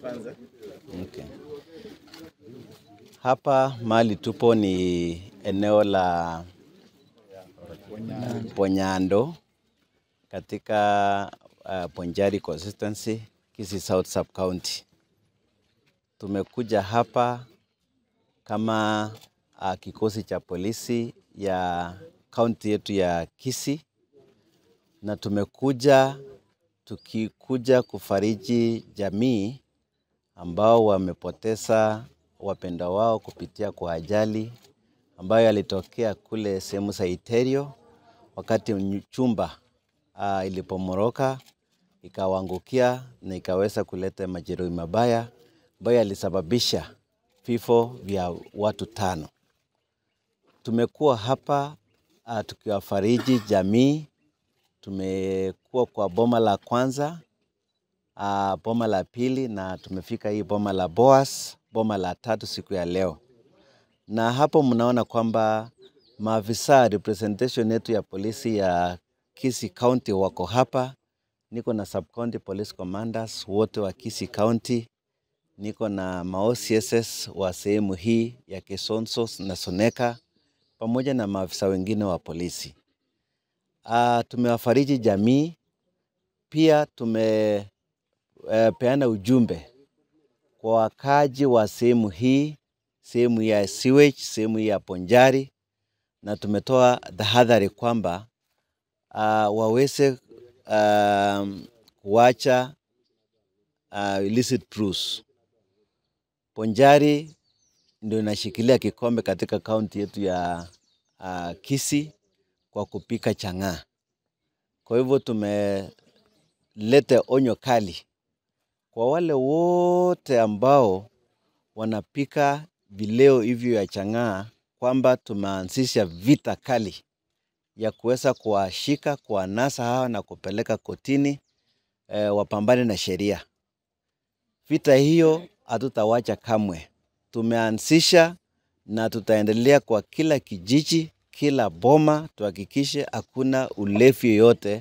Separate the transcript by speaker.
Speaker 1: Kwanza.
Speaker 2: Okay. Hapa mahali tupo ni eneo la Ponyando katika Bonchari constituency, Kisii South Sub County. Tumekuja hapa kama kikosi cha polisi ya kaunti yetu ya Kisii, na tumekuja tukikuja kufariji jamii ambao wamepoteza wapendwa wao kupitia kwa ajali ambayo yalitokea kule sehemu za Iterio wakati chumba ilipomoroka ikawaangukia na ikaweza kuleta majeruhi mabaya ambayo yalisababisha vifo vya watu 5. Tumekuwa hapa tukiwafariji jamii. Tumekuwa kwa boma la kwanza, boma la pili, na tumefika hii boma la Boas, boma la tatu siku ya leo. Na hapo mnaona kwamba maafisa representation yetu ya polisi ya Kisii County wako hapa. Niko na sub county police commanders wote wa Kisii County, niko na ma OCSS wa sehemu hii ya Kisonso na Soneka pamoja na maafisa wengine wa polisi. Tumewafariji jamii, pia tumepeana ujumbe kwa wakaji wa sehemu hii, sehemu ya sewage, sehemu ya Bonchari, na tumetoa tahadhari kwamba waweze kuacha illicit brews. Bonchari ndio inashikilia kikombe katika kaunti yetu ya Kisii kwa kupika chang'aa. Kwa hivyo tumeleta onyo kali kwa wale wote ambao wanapika vileo hivyo ya chang'aa kwamba tumeanzisha vita kali ya kuweza kuwashika, kuwanasa hawa na kupeleka kotini, wapambane na sheria. Vita hiyo hatutawacha kamwe. Tumeanzisha na tutaendelea kwa kila kijiji, kila boma, tuhakikishe hakuna ulevi yoyote.